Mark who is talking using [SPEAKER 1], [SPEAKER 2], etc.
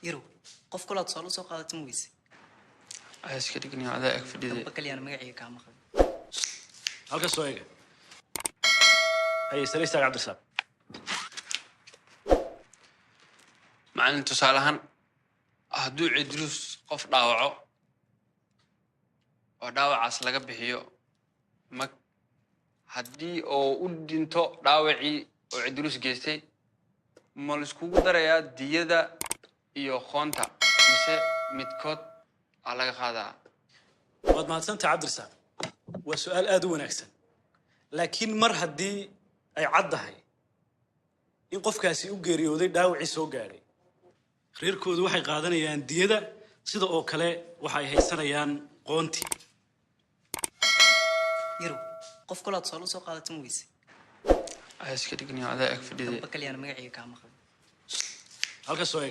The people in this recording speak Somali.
[SPEAKER 1] Yarow, qof kulaad tusaale usoo qaadata ma weyse?
[SPEAKER 2] Ayaa iska dhigniyo adaa ag fadhiday.
[SPEAKER 1] Damba kaliyaan magacayga kaa maqlay.
[SPEAKER 3] Halka soo eega. Haye, sare istaag, Cabdirasaaq.
[SPEAKER 2] Macalin, tusaale ahaan hadduu Cidruus qof dhaawaco oo dhaawacaas laga bixiyo mag, haddii oo u dhinto dhaawacii oo Cidruus geystay, ma laiskugu darayaa diyada iyo qoonta mise midkood aa laga qaadaa?
[SPEAKER 3] Waad mahadsantahay, Cabdirasaaq. Waa su-aal aad u wanaagsan, laakiin mar haddii ay caddahay in qofkaasi u geeriyooday dhaawacii soo gaadhay, reerkoodu waxay qaadanayaan diyada, sida oo kale waxay haysanayaan qoontii.
[SPEAKER 1] Yarow, qof kulaad tusaale usoo qaadata ma weyse?
[SPEAKER 2] Ayaa iska dhigniyo adaa ag fadhiday.
[SPEAKER 1] Damba kaliyaan magacayga kaa maqlay.
[SPEAKER 3] Halka soo eega.